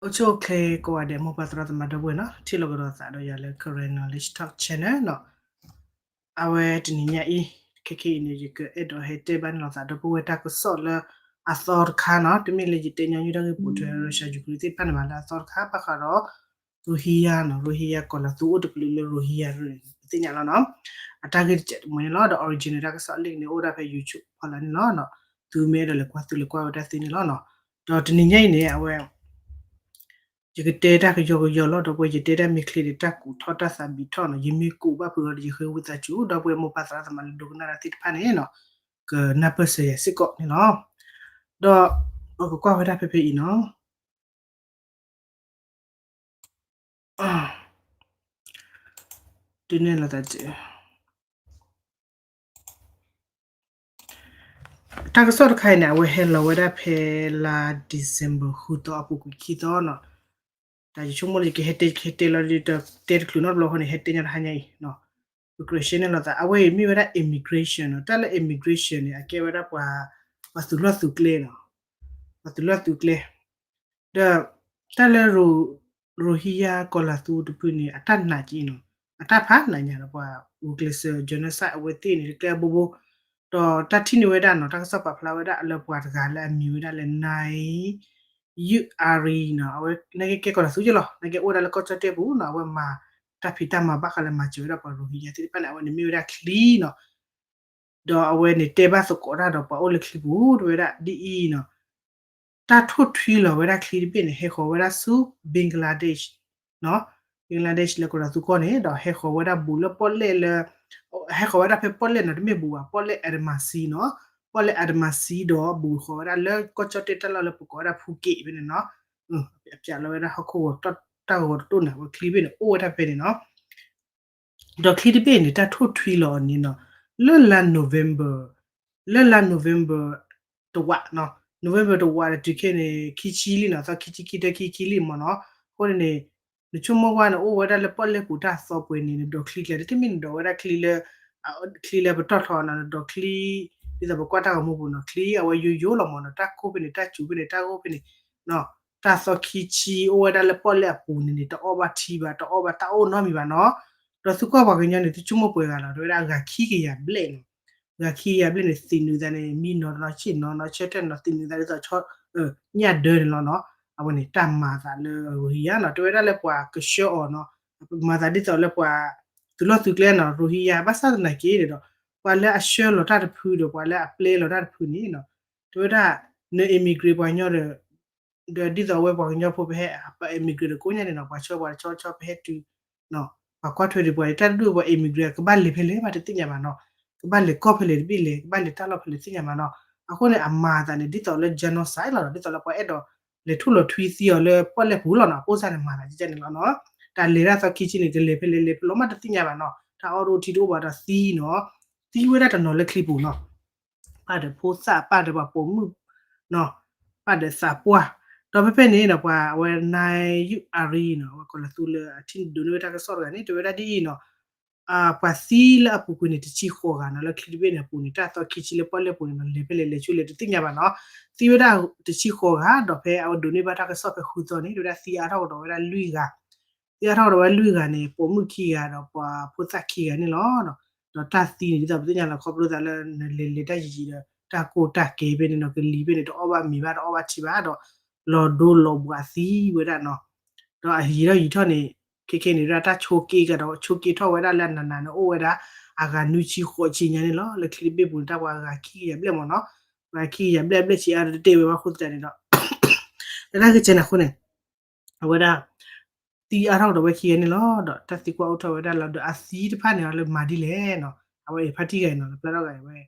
အိၣ်ဆူၣ်အိၣ်ချ့ကိးဂၤဒဲး မိၢ်ပၢ်သရၣ်သမါဒီပုၢ်ဝဲၢ်နီၤ, ထံၣ်လိာ်ကဒီးသးဒီးယၤလၢ Karen Knowledge Talk Channel နီၤ. အဝဲတနံၤညါအံၤ ခဲခဲအံၤန့ၣ် ယကအဲၣ်ဒိးဟဲတဲဘၣ်န့ၣ်လီၤသးဒီပုၢ်ဝဲၢ်တၢ်ကစီၣ်လၢအသီတခါနီၤ, တမ့ၢ်လၢယတဲညီနုၢ်တၢ်ဂ့ၢ်ပိာ်ထွဲ Russia Ukraine သ့ၣ်တဖၣ်န့ၣ်ဘၣ်, လၢအသီတခါဘၣ်ဃးဒီး Rohingya နီၤ, Rohingya ကီၢ်လၤသူအိၣ်တကလုာ်လၢ Rohingya ပသ့ၣ်ညါလီၤနီၤ. အတၢ်ဂ့ၢ်တစဲးတမှဲၤန့ၣ်လီၤ. ဒီး original တၢ်ကစီၣ်အလံာ်န့ၣ် အိၣ်ဒၣ်ဖဲ YouTube ဖီလာ်န့ၣ်လီၤ. သုမ့ၢ်အဲၣ်ဒိးလဲၤကွၢ်သုလဲၤကွၢ်ဝဲတၢ်သ့န့ၣ်လီၤနီၤ. ဒီးတနံၤညါအံၤန့ၣ် အဝဲ ယကတဲတၢ်ကယီကယီလီၤ, ဒီပုၢ်ဝဲၢ် ယတဲတၢ်မ့ၢ်ချ့ဒီး တၢ်ကူးထီၣ်တၢ်သးဘံးထီၣ်နီၤ, ယမ့ၢ်ကူးဘၣ်ဖုးအီၤဒီး ယဃ့ဝံသးစူၤ ဒီပုၢ်ဝဲၢ်မိၢ်ပၢ်သရၣ်သမါလၢဒိကနၣ်တၢ်သ့ၣ်တဖၣ်န့ၣ်နီၤ, ကနၢ်ပၢၢ်စၢၤယၤစ့ၢ်ကီးန့ၣ်လီၤ. ဒီးပကကွၢ်ဝဲဒၣ်ဖဲဖဲအံၤနီၤ. ဒုးနဲၣ်လီၤသး, တၢ်ကစီၣ်တခါအံၤန့ၣ် အဝဲဟဲလီၤဝဲဒၣ်ဖဲလါ December ဃုသီအပူၤကွံာ်ခံသီနီၤ. တၢ်ယဆိကမိၣ်လၢယကဟဲတဲ ယကဟဲတဲလီၤဒီး တဲတချုးနီတဘျီအဃိန့ၣ် ဟဲတဲညီတဟါညါအံၤနီၤ. ပကြၢးရှဲန့ၣ်လီၤသး, အဝဲအံၤမ့ၢ်ဝဲဒၣ် immigration နီၤ. တၢ်လၢ immigration န့ၣ် အကဲဝဲဒၣ်ပှၤ ပှၤသုးလီၢ်သုးကျဲနီၤ, ပှၤသုးလီၢ်သုးကျဲ ဒီးတၢ်လၢ Rohingya ကီၢ်လၤသူတဖုန့ၣ် အတၢ်နာ်က့နီၤ, အတၢ်ဖးနာ်ညါဒီး ပှၤဂုာ်ကျဲးစၢး genocide အဝဲသ့ၣ်န့ၣ် တကျဲအဘိဘိ, ဒီးတၢ်ထံၣ်န့ၢ်ဝဲဒၣ်နီၤ, တၢ်ကစီၣ်ပာ်ဖျါဝဲဒၣ်လၢပှၤတဂၤလၢအမံၤဝဲဒၣ်လၢ Naeem Yacoub နီၤ, အဝဲနာ်က့ကဲကီၢ်လၤသူက့လီၤ, နာ်က့အိၣ်ဝဲဒၣ်လၢကီၢ်ကၠီၣ်တဲၣ်ပူၤနီၤ, အဝဲမၤတၢ်ဖံးတၢ်မၤဘၣ်ဃးလၢမၤစၢၤဝဲဒၣ်ပှၤ Rohingya သ့ၣ်တဖၣ်န့ၣ်, အဝဲန့ၣ်မ့ၢ်ဝဲဒၣ်ချံနီၤ. ဒီးအဝဲန့ၣ်တဲဘၣ်သကိးတၢ်ဒီးပှၤအိၣ်လၢချံပူၤ တဲဝဲဒၣ်ဒ်အံၤနီၤ, တၢ်ထိၣ်ထွံလီၤဝဲဒၣ်ချံတဘ့ၣ်န့ၣ် ဟဲဃီၤဝဲဒၣ်ဆူ Bangladesh နီၤ, Bangladesh လၢကီၢ်လၤသူကီၢ်န့ၣ်, ဒီးဟဲဃီၤဝဲဒၣ်ဘူးလၢပီၣ်လဲၣ်လၢ ဟဲဃီၤဝဲဒၣ်ဖဲပီၣ်လဲၣ်နီၤ, တမ့ၢ်ဘူးဘၣ်, ပီၣ်လဲၣ် Adamasi နီၤ, ပီၣ်လဲၣ် Adamasi ဒီးဘူးဃီၤဝဲဒၣ်လၢကီၢ်ကၠီၣ်တဲၣ်တၢ်လီၢ်လၢပကိးဝဲဒၣ် ဖူက့း ဖဲန့ၣ်နီၤ. အပျးလီၤဝဲဒၣ်ဟီၣ်ခိၣ်ဂီၤတၢ်ဂီၤတတိၢ်န့ၣ်, အဝဲချံဘ့ၣ်န့ၣ် အိၣ်ဝဲဒၣ်ဖဲန့ၣ်နီၤ. ဒီးချံတဘ့ၣ်န့ၣ် တၢ်ထိၣ်ထွံလီၤအီၤန့ၣ်နီၤ, လၢလါ November, လၢလါ November တဝးနီၤ, November တဝးဒီးတုၤခဲအံၤန့ၣ် ခံဆံလံနီၤ, သီခံဆံခံ တၢ ခံဆံခံလံမ့ၢ်နီၤ. အဃိန့ၣ်န့ၣ် နဆိကမိၣ်ကွၢ်န့ၣ် အိၣ်ဝဲဒၣ်လၢပီၣ်လဲၣ်ပူၤတၢ်သီပှဲၤန့ၣ် နဒိးချံကျဲ, တမ့ၢ်နဒိးဝဲဒၣ်ချံလၢ ချံလၢပတီၢ်ထီနီၤ, နဒိးချံ ဒ်သိးပကွၢ်တၢ်ဂီၤမူပူၤနီၤ, ချံအဝဲယိယိလီၤမ့ၢ်နီၤ, တၢ်ကိၢ်ဖဲန့ၣ် တၢ်စူၤဖဲန့ၣ် တၢ်ဂိၢ်ဖဲန့ၣ်နီၤ, တၢ်သီခံဆံ အိၣ်ဝဲဒၣ်လၢပီၣ်လဲၣ်အပူၤန့ၣ်န့ၣ် တအီၣ်ဘၣ်ထံဘၣ်, တအီၣ်ဘၣ်တၢ်အိၣ်နီတမံၤဘၣ်နီၤ. ဒီးသုကွၢ်ပှၤကညီန့ၣ် သုဆိကမိၣ်ပှဲၤဂၤလီၤ, တဲဝဲဒၣ်ဂၤခံကယၤဘျဲၣ်နီၤ, ဂၤခံကယၤဘျဲၣ်န့ၣ် သံးနုာ်သးန့ၣ် မံနီၤနီၤ ဆ့ၣ်နီၤနီၤ ဆၢထၢၣ်နီၤ သံးနုာ်သးဒ်သိး ညၣ်ဒၢန့ၣ်လီၤနီၤ. အဝဲန့ၣ် တၢ်မၤအသးလၢ Rohingya နီၤ, တဲဝဲဒၣ်လၢပှၤကဆှၢအီၤနီၤ, မၤသးဒ်သိးလၢပှၤ သုးလီၢ်သုးကျဲနီၤ, Rohingya ဘၣ်ဆၣ်သနာ်က့ဒီး ပှၤလၢအဆှၢလီၤတၢ်တဖုဒီး ပှၤလၢအပျဲလီၤတၢ်တဖုန့ၣ်နီၤ, တဲဝဲဒၣ် န immigrant ပှၤကညီဒီး ဒီးဒ်သိးအဝဲပှၤကညီဖိပဟဲ ပ immigrant ဒီးကိးညါန့ၣ်နီၤ, ပှၤဆှၢပှၤတဆီဆီပဟဲတုၤ ပှၤကွၢ်ထွဲဒံးပှၤန့ၣ် တၢ်တဒူၣ်ပှၤ immigrant ကဘၣ်လဲၤဖဲလဲၣ်ဘၣ်တသ့ၣ်ညါဘၣ်နီၤ, ကဘၣ်လဲၤကီၢ်ဖဲလဲၣ်တဘ့ၣ်လဲၣ်, ကဘၣ်လဲၤတၢ်လီၢ်ဖဲလဲၣ်တသ့ၣ်ညါဘၣ်နီၤ. အဃိန့ၣ် အမၤအသးန့ၣ် ဒ်သိးလၢ genocide လီၤ, ဒ်သိးလၢပှၤအဲၣ်ဒိးလဲၤထူၣ်လီၤထွံသံအီၤလၢပီၣ်လဲၣ်ပူၤလီၤနီၤ, အပိၢ်စၢ်န့ၣ်မၤသးကကဲန့ၣ်လီၤနီၤ. တၢ်လဲၤတၢ်သီခံဆံန့ၣ် ကလဲၤဖဲလဲၣ်လဲၤဖဲလဲၣ် မ့ၢ်တသ့ၣ်ညါဘၣ်နီၤ, တၢ်အီၣ်တအိၣ်ထံတအိၣ်ဘၣ်ဒီးသံနီၤ, သံဝဲဒၣ်တနီၤလၢချံပူၤနီၤ. ပၢ်ဒီးဖိသၣ် ပၢ်ဒီးပှၤပိာ်မုၣ်နီၤ, ပၢ်ဒီးသးပှၢ်, ဒီးဖဲဖဲန့ၣ်ဒီး ပှၤအဝဲ Naeem Yacoub နီၤ, အဝဲကီၢ်လၤသူလၢအထံၣ်ဒိးန့ၢ်ဝဲတၢ်ကစီၣ်တဂၤန့ၣ် တဲဝဲဒၣ်ဒ်အံၤနီၤ, ပှၤသံလၢအပူၤကွံာ်န့ၣ် တဆံဃိးဂၤနီၤ, လၢချံတဘ့ၣ်န့ၣ်အပူၤန့ၣ် တၢ်သီခံဆံလၢပီၣ်လဲၣ်ပူၤန့ၣ်နီၤ, လဲၤဖဲလဲၣ်လဲၤဆူလဲၣ်တသ့ၣ်ညါဘၣ်နီၤ. သံဝဲဒၣ်တဆံဃိးဂၤ, ဒီးဖဲအဝဲဒိးန့ၢ်ဘၣ်တၢ်ကစီၣ်ဖဲဃုသီန့ၣ် တဲဝဲဒၣ်သံအါထီၣ်ကဒီးဝဲဒၣ်လွံၢ်ဂၤ သံအါထီၣ်ကဒီးဝဲလွံၢ်ဂၤန့ၣ် ပိာ်မုၣ်ခံဂၤဒီးပှၤဖိသၣ်ခံဂၤန့ၣ်လီၤ. ဒီးတၢ်သံန့ၣ် ဒ်သိးပသ့ၣ်ညါလီၤ ခီဖျိသးလၢနလဲၤလဲၤတၢ်ယံာ်ယံာ်ဒီး တၢ်ကိၢ်တၢ်ကဲဖဲန့ၣ်နီၤ, ကလံၤဖဲန့ၣ် တအီၣ်ဘၣ်မ့ၤဘၣ် တအီၣ်ဘၣ်ထံဘၣ်ဒီး လီၤဒိလီၤဘှးသံဝဲဒၣ်နီၤ. ဒီးအယံာ်ထီၣ်ယံာ်ထီၣ်န့ၣ် ခဲခဲန့ၣ်ဒၣ် တၢ်ဆိးက့ကဒီး ဆိးက့ထီၣ်ဝဲဒၣ်လၢအနးနးန့ၣ် အိၣ်ဝဲဒၣ် အဂၤနွံဆံဃိးဆံညါန့ၣ်လီၤ. လၢချံတဘ့ၣ်ပူၤန့ၣ် တၢ်ပှၤဂၤခံကယၤဘျဲၣ်မ့ၢ်နီၤ, ပှၤခံကယၤဘျဲၣ်ဘျဲၣ်ဆံးအါဒီးတတဲဝဲဘၣ်ဃိသတးန့ၣ်ဒီး လၢတၢ်ဂ့ၢ်ကဲန့ၣ်အဃိန့ၣ် အဝဲဒၣ် သံအါထီၣ်ကဒီးဝဲခံဂၤန့ၣ်လီၤ. ဒီးတၢ်သံကွၢ်အိၣ်ထီၣ်ဝဲဒၣ်လီၤ. ဒီးအသံတဖၣ်န့ၣ်လၢမၤဒ်လဲၣ်နီၤ, အဝဲအံၤဖါတံၢ်ဂၤအံၤနီၤ လၢပျၢ်ထီၣ်ဂၤ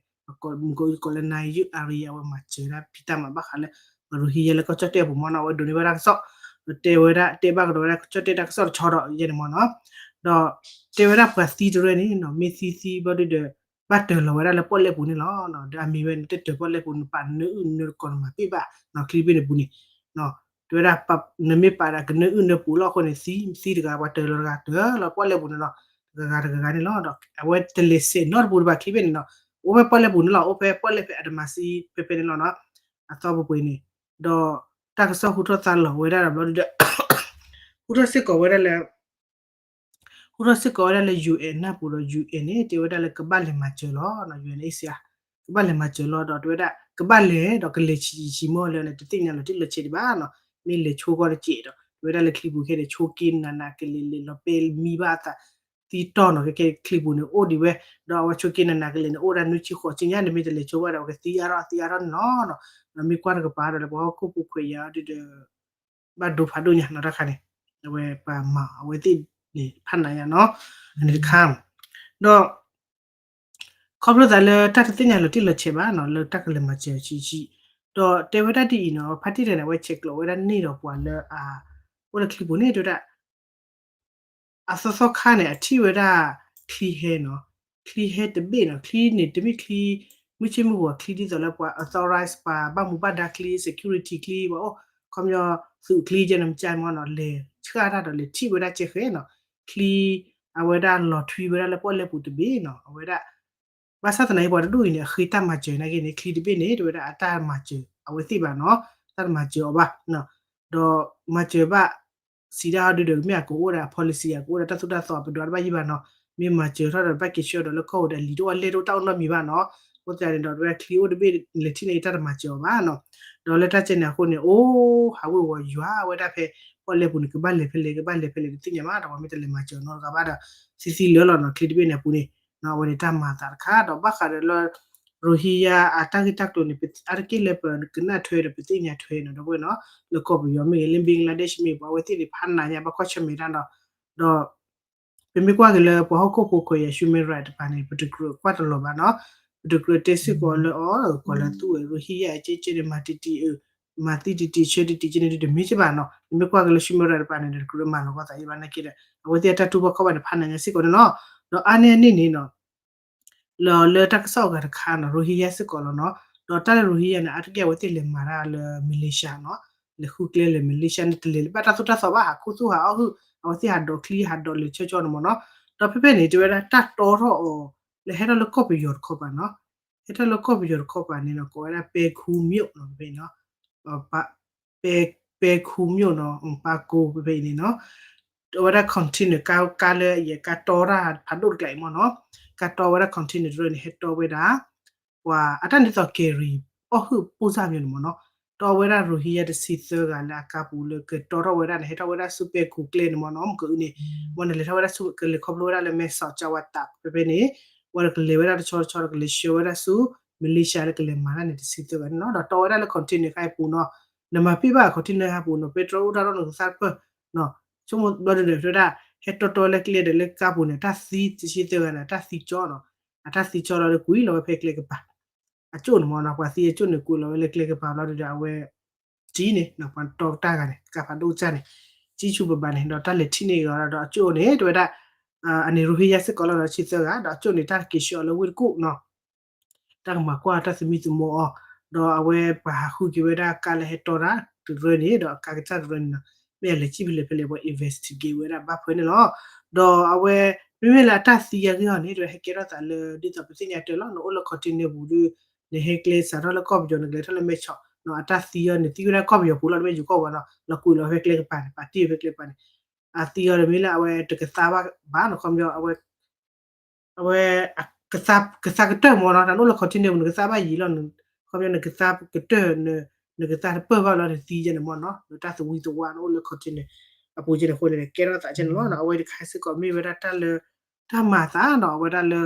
အံၤဝဲ မုၢ်ကီးကီးလၢ Naeem Yacoub အဝဲမၤစၢၤဒၣ်ဖံးတၢ်မၤဘၣ်ဃးလၢ ပှၤ Rohingya လၢကီၢ်ကၠီၣ်တဲၣ်အပူၤမ့ၢ်နီၤ, အဝဲဒိးန့ၢ်ဘၣ်တၢ်ကစီၣ် ဒီးတဲဝဲဒၣ် တဲဘၣ်ကဒီးဝဲဒၣ်ကီၢ်ကၠီၣ်တဲၣ်တၢ်ကစီၣ်တဆီဒီးယဲန့ၣ်မ့ၢ်နီၤ. ဒီးတဲဝဲဒၣ်ပှၤသံတရၢန့ၣ်နီၤ မ့ၢ်သံသံဘျီဒုဒီး ဘၣ်တၢၤလီၤဝဲဒၣ်လၢပီၣ်လဲၣ်ပူၤန့ၣ်လီၤ. ဒီးအမံၤဝဲန့ၣ် တၢ်တၢၤပီၣ်လဲၣ်ပူၤန့ၣ် ပာ်နၢအုၣ်နၢတကိးန့ၣ်မၤပ့ၢ်ဘၣ်နီၤ, ချံတဘ့ၣ်န့ၣ်ပူၤန့ၣ် တဲဝဲဒၣ် နမ့ၢ်ပာ်ဒၣ်ကနၢအုၣ်နၢပူၤလီၤအဃိန့ၣ် သံ သံတဂၤ ပှၤတၢၤလီၤတဂၤ တၢၤလီၤပီၣ်လဲၣ်ပူၤန့ၣ်လီၤ. တဂၤဂၤတဂၤဂၤန့ၣ်လီၤ. ဒီးအဝဲတလဲၤဆဲးနီတပူၤတဘၣ်ချံတဘ့ၣ်န့ၣ်နီၤ, အိၣ်ဖဲပီၣ်လဲၣ်ပူၤန့ၣ်လီၤ, အိၣ်ဖဲပီၣ်လဲၣ်ဖဲ Adamasi ဖဲဖဲန့ၣ်လီၤနီၤ, အသီပှဲၤပှဲၤန့ၣ်, ဒီး တၢ်ကစီၣ်ဟူထီၣ်သါလီၤဝဲဒၣ်ဒီးဘျီဒီး ဟူထီၣ်စ့ၢ်ကီးဝဲဒၣ်လၢ ဟူထီၣ်စ့ၢ်ကီးဝဲဒၣ်လၢ ယူၢ်အဲၣ် နၢ်ပူၤဒီး ယူၢ်အဲၣ် န့ၣ် တဲဝဲဒၣ်လၢကဘၣ်လဲၤမၤစၢၤလီၤ, ယူၢ်အဲၣ် န့ၣ်စ့ၢ် ကဘၣ်လဲၤမၤစၢၤလီၤ ဒီးတဲဝဲဒၣ် ကဘၣ်လဲၤဒီးကလဲၤဆံးဆံးမ့ၢ်လၢန့ၣ် တသ့ၣ်ညါလီၤတံၢ်လီၤဆဲးဒံးဘၣ်နီၤ, မ့ၢ်လဲၤဆိကီၢ်တစဲးဒီး တဲဝဲဒၣ်လၢချံပူၤခဲန့ၣ် ဆိက့နးနးကလဲာ် လဲၤလီၤပဲမံဘၣ်အသး သံတီၢ်နီၤ, ခဲခဲချံပူၤန့ၣ် အိၣ်ဒံးဝဲ, ဒီးအဝဲဆိက့နးနးကလဲာ်န့ၣ် အိၣ်ဒၣ်နွံဆံဃိးဆံညါန့ၣ် မ့ၢ်တလဲၤဆိဘၣ်ဒီး အဝဲကသံအါထီၣ်သံအါထီၣ်န့ၣ်လီၤ. ဒီးမ့ၢ်ကွၢ်တကပၤဒီး ပှၤဟီၣ်ခိၣ်ဖိခွဲးယာ်ဒုးဒီး ဘၣ်ဒိဖးဒိၣ်ညါနီၤတၢ်ခါန့ၣ်, အဝဲပှၤမၤအဝဲသ့ၣ်န့ၣ် ဖးနးညါနီၤ, အန့ၣ်တခါ ဒီး ခီဖျိသးလၢတၢ်တသ့ၣ်ညါလီၤတံၢ်လီၤဆဲးဘၣ်နီၤ လၢတၢ်ကလဲၤမၤစၢၤဆံးဆံး, ဒီးတဲဝဲဒၣ်ဒ်အံၤနီၤ ဖါတံၢ်တဂၤန့ၣ် အဝဲဆဲးကျိးဝဲဒၣ်န့ၢ်ဒီးပှၤလၢအ အိၣ်လၢချံပူၤန့ၣ် တဲဝဲဒၣ် အသီသီခါန့ၣ် အထံၣ်ဝဲဒၣ် ချံဟဲနီၤ, ချံဟဲတဘ့ၣ်နီၤ, ချံန့ၣ်တမ့ၢ်ချံ မုၢ်ဆ့ၣ်မုၢ်ဂီၤချံဒ်သိးလၢပှၤ authorize ပှၤဘၣ်မူဘၣ်ဒါချံ security ချံ ပှၤအိၣ်ခီပညီသုးချံကဲန့ၣ် မကမီနီၤ လဲၤဆှၣ်တၢ်ဒီးလဲၤထံၣ်ဝဲဒၣ်ကဲဃဲနီၤ, ချံ အဝဲဒၣ်လီၤထွံဝဲဒၣ်လၢပီၣ်လဲၣ်ပူၤတဘ့ၣ်နီၤ, အဝဲဒၣ် ဘၣ်ဆၣ်သနာ်က့ပှၤတဒူၣ်အံၤန့ၣ် အဃ့တၢ်မၤစၢၤနာ်က့န့ၣ် ချံတဘ့ၣ်န့ၣ် တဲဝဲဒၣ်အတၢ်မၤစၢၤအဝဲသ့ၣ်ဘၣ်နီၤ, တၢ်တမၤစၢၤအီၤဘၣ်, ဒီးမၤစၢၤဘၣ် စံးဒၣ်ဟီဒုဒီး မ့ၢ်အကအိၣ်ဒၣ် policy အကအိၣ်ဒၣ်တၢ်သိၣ်တၢ်သီ ပဒွးတဘၣ်ယံၣ်ဘၣ်နီၤ, မ့ၢ်မၤစၢၤထီၣ်ဒီးဘၣ်က့ၤဆှၢဒီးလၢကီၢ်ပူၤဒီးလံာ်တအိၣ်အလဲၢ်တအိၣ်တၢ်အိၣ်နီတမံၤဘၣ်နီၤ, အဃိသတးန့ၣ်ဒီး တဲဝဲဒၣ်ချံအိၣ်တဘ့ၣ်လဲၤထံၣ်န့ၣ် တၢ်တမၤစၢၤအီၤဘၣ်နီၤ, ဒီးလၢတၢ်ကဲန့ၣ်အဃိန့ၣ် အိၣ်ဟးဝ့ၤဝီၤယွၤဝဲဒၣ်ဖဲ ပီၣ်လဲၣ်ပူၤန့ၣ် ကဘၣ်လဲၤဖဲလဲၣ် ကဘၣ်လဲၤဖဲလဲၣ် တသ့ၣ်ညါဘၣ်ဒီး ပှၤမ့ၢ်တလဲၤမၤစၢၤနီတဂၤဘၣ်ဒီး သံသံလၢာ်လီၤနီၤ, ချံတဘ့ၣ်န့ၣ်အပူၤန့ၣ် အဝဲန့ၣ်တၢ်မၤအသးတခါ ဒီးဘၣ်ဃးဒီးလၢ Rohingya အတၢ်ဂ့ၢ်တၢ်ကျိၤန့ၣ် အါတက့ၢ်လၢပကနၣ်ထွဲဒီးပသ့ၣ်ညါထွဲနီၤ ဒီပုၢ်ဝဲၢ်နီၤ, လၢကီၢ်ပယီၤမ့ၢ်ဂ့ၤ လၢ Bangladesh မ့ၢ်ဂ့ၤ ပှၤအဝဲသ့ၣ်န့ၣ် ဖးနးညါ ဘၣ်ကွၢ်ဆၢၣ်မဲာ်တၢ်ဒီး ဒီး ပမ့ၢ်ကွၢ်က့ၤလၢပှၤဟီၣ်ခိၣ်ဖိခွဲးယာ် human right တပၤန့ၣ် ပတကြၢးကွၢ်တလီၤဘၣ်နီၤ, ပတကြၢးတဲစ့ၢ်ကီးလၢအီၤ ကွၢ်လၢသူဝဲ Rohingya အကဲကဲန့ၣ် မၤတံၢ်တံၢ်အၢ မၤသံတံၢ်တံၢ်ဆၢတံၢ်တံၢ်ကဲန့ၣ် တမ့ၢ်က့ဘၣ်နီၤ, ပမ့ၢ်ကွၢ်က့ၤလၢ human right တပၤန့ၣ် တကြၢးမၤလီၤကီသးအံၤဘၣ်နာ်က့ဒီး အဝဲသ့ၣ်အတၢ်တူၢ်ဘၣ်ခီၣ်ဘၣ်န့ၣ် ဖးနးညါစ့ၢ်ကီးန့ၣ်လီၤ, ဒီးအါန့ၢ်အန့ၣ်န့ၣ်နီၤ လၢလၢတၢ်ကစီၣ်အဂၤတခါနီၤ Rohingya စ့ၢ်ကီးလီၤနီၤ, ဒီးတၢ်လၢ Rohingya န့ၣ် အါတက့ၢ်အဝဲသ့ၣ်လဲၤမၤတၢ်လၢ Malaysia နီၤ, လဲၤဃုကျဲလဲၤ Malaysia န့ၣ် တလဲၤဘၣ်တၢ်သိၣ်တၢ်သီဘၣ် ဟးခူသူၣ်ဟးအီၣ်ဟုၣ် အဝဲသ့ၣ်ဟးဒိးချံ ဟးဒိးလဲၤဆၢကၠီန့ၣ်မ့ၢ်နီၤ, ဒီးဖဲဖဲန့ၣ် တဲဝဲဒၣ်တၢ်တီထီၣ်အီၤ လၢဟဲထီၣ်လၢကီၢ်ပယီၤတခီပၤနီၤ, ဟဲထီၣ်လၢကီၢ်ပယီၤတခီပၤန့ၣ်နီၤ ကိးဝဲဒၣ်ပဲခူးမြို့နီၤ ဖဲဖဲနီၤ ပဲ ပဲခူးမြို့နီၤ ပာ်ကိးဖဲဖဲအံၤန့ၣ်နီၤ, အဝဲဒၣ် container ကါ ကါလၢယကါတီတၢ်ဖးဒိၣ်တကျါအံၤမ့ၢ်နီၤ, ကါတီဝဲဒၣ် container တရၢန့ၣ် ဟဲတီဝဲဒၣ် ပှၤအတၢ်န့ၣ်သိး ကဲၤရံၤ အီၣ်ဟုၣ်ပိၢ်စၢ်မ့ၢ်န့ၣ်မ့ၢ်နီၤ, တီဝဲဒၣ် Rohingya တဆံသၢဂၤလၢအကါပူၤလၢကတီထီၣ်ဝဲဒၣ်န့ၣ် ဟဲထီၣ်ဝဲဒၣ်ဆူပဲခူးကျဲန့ၣ်မ့ၢ်နီၤ, မ့ၢ်ကအုန့ၣ် မ့ၢ်န့ၣ်လဲၤထီၣ်ဝဲဒၣ်ဆူ ကလဲၤခီဖျိဝဲဒၣ်လၢ မဲဆီး ကၠၣ်ဝါတး ဖဲဖဲန့ၣ် ဝဲဒၣ်ကလဲၤဝဲဒၣ်တဆီတဆီဒီးကလဲၤဆှၢဝဲဒၣ်ဆူ Malaysia လၢကလဲၤမၤတၢ်န့ၣ် တဆံသၢဂၤန့ၣ်လီၤ, ဒီးတီဝဲဒၣ်လၢ container ခါအံၤပူၤနီၤ, နမၤပ့ၢ်ဘၣ် container ခါပူၤနီၤ ပဲတြီအိၣ်တၢ်ထီၣ်နကသါတပၢၢ်, ဆိကမိၣ်ဘျီဒုဒီး တဲဝဲဒၣ် ဟဲတီတီလၢကျဲဒီးလၢကါပူၤန့ၣ် တၢ်သံတဆံသၢဂၤန့ၣ် အတၢ်သံကၠီနီၤ, အတၢ်သံကၠီလီၤဒီးကွံာ်လီၤဝဲဖဲကျဲကပၤ အကၠိၣ်န့ၣ်မ့ၢ်နီၤ, ပှၤသံအကၠိၣ်န့ၣ်ကွံာ်လီၤဝဲလၢကျဲကပၤဘျီဒုဒီး အဝဲ ကံန့ၣ် ပှၤတီကတၢ်ဂၤန့ၣ် ကါဖးဒိၣ်ကစၢ်န့ၣ် ကံဆူပဘၣ်န့ၣ် ဒီးတၢ်လဲၤထံၣ်န့ၢ်က့ၤအီၤဒီးအကၠိၣ်န့ၣ် တဲဝဲဒၣ် အန့ၣ် Rohingya စ့ၢ်ကီးလီၤဒီး ဆံသၢဂၤ ဒီးအကၠိၣ်န့ၣ် တၢ်က့ၤဆှၢအီၤလၢဝ့ၢ်တကူၣ်နီၤ, တၢ်ကမၤကွၢ်တၢ်သမံသမိးအီၤ, ဒီးအဝဲပှၤဟးဃုက့ၤဝဲဒၣ်ကါလၢဟဲတီတၢ်တရၢန့ၣ် ဒီးအကါကစၢ်တရၢန့ၣ်နီၤ, မ့ၢ်အလဲၤစံၣ်ဖဲလဲၣ်ဖဲလဲၣ် ပှၤ investigate ဝဲဒၣ်ဘၣ်ဖဲန့ၣ်လီၤ, ဒီးအဝဲ မ့မ့ၢ်လၢအတၢ်သံအဂ့ၢ်အီၤန့ၣ် တဲဝဲဟဲကဲထီၣ်သးလၢ ဒ်သိးပသ့ၣ်ညါတၢ်လီၤ နအိၣ်လၢ container ပူၤဒီး နဟဲကျဲစးထီၣ်လၢကီၢ်ပယီၤ နကလဲၤထီၣ်လၢမဲဆီးနီၤ, အတၢ်သံအီၤန့ၣ် သံဝဲဒၣ်ကီၢ်ပယီၤပူၤလီၤ တမ့ၢ်ယူၤကီၢ်ပူၤနီၤ, လီၤကွံာ်လီၤဖဲကျဲကပၤန့ၣ် ပာ်တ့ၢ်ဖဲကျဲကပၤန့ၣ် အသံအီၤဒီးမ့ၢ်လၢအဝဲတကသါဘၣ်ဘၣ်နီၤ, ခီပညီ အဝဲ အဝဲ ကသါကတၢၢ်မ့ၢ်နီၤ, တၢ်နအိၣ်လၢ container ပူၤ နကသါဘၣ်ယံာ်လီၤ, ခီပညီနကသါကတၢၢ် နကသါတပၢၢ်ဘၣ်လီၤ နသံယဲန့ၣ်မ့ၢ်နီၤ, နတၢ်သဝံသဝါနအိၣ်လၢ container အပူၤကဲန့ၣ်အဃိန့ၣ် ကဲထီၣ်သးကဲန့ၣ်လီၤ, အဝဲတခါစ့ၢ်ကီးမ့ၢ်ဝဲဒၣ်တၢ်လၢ တၢ်မၤအသးနီၤ, အဝဲဒၣ်လၢ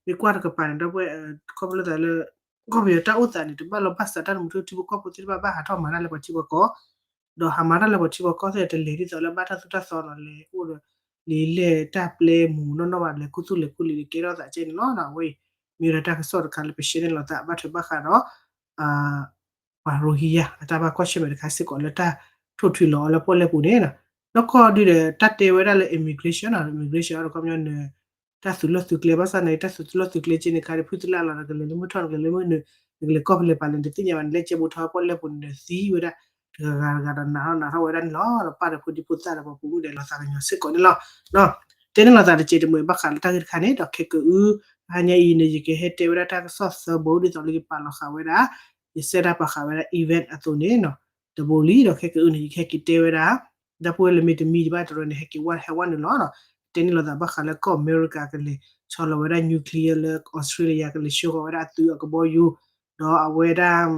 မ့ၢ်ကွၢ်တကပၤန့ၣ် ဒီပုၢ်ဝဲၢ် ခီဖျိသးလၢ ကီၢ်ပယီၤတၢ်အိၣ်သးန့ၣ် တဘၣ်လီၤဘၣ်စးတၢ်တမုာ်ထူၣ် ထံဖိကီၢ်ဖိသ့ၣ်တဖၣ်ဘၣ်ဟးထီၣ်မၤတၢ်လၢပှၤထံပှၤကီၢ် ဒီးဟးမၤတၢ်လၢပှၤထံပှၤကီၢ်သ့ၣ်တဖၣ် တလဲၤဒ်သိးလၢဘၣ်တၢ်သိၣ်တၢ်သီနီၤ, လဲၤအိၣ်ဒီး လံာ်လဲၢ်တၢ်ပျဲမူးနီၢ်နီၢ်ဘၣ် လဲၤခူသူၣ်လဲၤခူလံာ် ကဲထီၣ်သးကဲန့ၣ်လီၤ, အဝဲအံၤ မ့ၢ်ဝဲဒၣ်တၢ်ကစီၣ်တခါလၢပရှဲန့ၢ်လိာ်သးဘၣ်ထွဲဘၣ်ဃးဒီး ပှၤ Rohingya အတၢ်ဘၣ်ကွၢ်ဆၢၣ်မဲာ်တခါစ့ၢ်ကီးလၢတၢ်ထိၣ်ထွံလီၤအီၤလၢပီၣ်လဲၣ်ပူၤန့ၣ်နီၤ, နီၢ်ကီၢ်ဒုဒီးတၢ်တဲဝဲဒၣ်လၢ immigration နီၤ, immigration အီၤဒီးခီပညီန တၢ်သုးလီၢ်သုးကျဲ ဘၣ်ဆၣ်န့ၣ် တၢ်သုးလီၢ်သုးကျဲကဲန့ၣ် ခါဒ်ဖုသလၣ်လီၤ နကလဲၤလၢမုၢ်ထီၣ် နကလဲၤလၢမုၢ်နုာ် နကလဲၤကီၢ်ဖဲလဲၣ်ပၤလဲၣ် နတသ့ၣ်ညါဘၣ် နလဲၤကဲဘိးထီၣ်ပီၣ်လဲၣ်ပူၤန့ၣ် နသံဝဲဒၣ် တဂၤဂၤတဂၤဒီးနးထီၣ်နးထီၣ်ဝဲဒၣ်န့ၣ်လီၤ, ဒီးပၢ်ဒီးဖိဒံဖိသၣ်ဒီးပှၤပိာ်မုၣ်ဒီးလီၤသးကညီၤစ့ၢ်ကီးန့ၣ်လီၤ, တဲန့ၢ်လိာ်သးတကဲးတမှဲၤဘၣ်ဃးလၢတၢ်ဂ့ၢ်တခါန့ၣ် ဒီးခဲကအု တဟါညါအံၤန့ၣ် ယကဟဲတဲဝဲဒၣ်တၢ်ကစီၣ်သၢဘိ ဒ်သိးလၢယပာ်လီၤဃာ်ဝဲဒၣ် ယစဲးဒၣ်ပာ်ဃာ်ဝဲဒၣ် event အသိးန့ၣ်နီၤ, တဘိလံဒီး ခဲကအုၣ်န့ၣ် ယကဟဲက့ၤတဲဝဲဒၣ် ဒီပုၢ်ဝဲၢ်လၢမ့ၢ်တမံၤဒံးဘၣ်တရၢန့ၣ် ဟဲက့ၤဝဲဟဲဝဲနုာ်လီၤနီၤ. တဲန့ၢ်လိာ်သးဘၣ်ဃးလၢကီၢ်အမဲရကၤကလဲၤဆီလီၤဝဲဒၣ် nuclear လၢ Australia ကလဲၤဆှၢဃီၤဝဲဒၣ်အသုးအကဘီယူၤ ဒီးအဝဲဒၣ်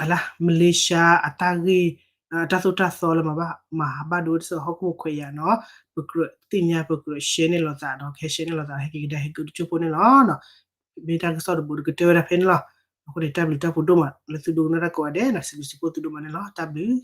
အလါ မလ့ၡါအတၢ်ဂ့ၢ် အတၢ်သိၣ်တၢ်သီလၢမၤဘၣ်မၤဟးဘၣ်ဒိဝဲတစဲးဟီၣ်ခိၣ်ဖိခွဲးယာ်နီၤ. ပကြၢးသ့ၣ်ညါ ပကြၢး share န့ၢ်လိာ်သးဒီး ကဟဲ share န့ၢ်လိာ်သး ဟဲက့ၤကဒါဟဲက့ၤတကၠိၢ်ဖိန့ၣ်လီၤ. မ့ၢ်တၢ်ကစီၣ်တဘိးတကတၢၢ်ဝဲဒၣ်ဖဲန့ၣ်လီၤ. အဃိန့ၣ် တၢ်ဘျုးတၢ်ဖှိၣ်ဒိၣ်မးလၢသုဒိကနၣ်တၢ်ကိးဂၤဒဲးနီၤ. စံးဘျုးစံးဖှိၣ်သုဒိၣ်မးန့ၣ်လီၤ. တၢ်ဘျုး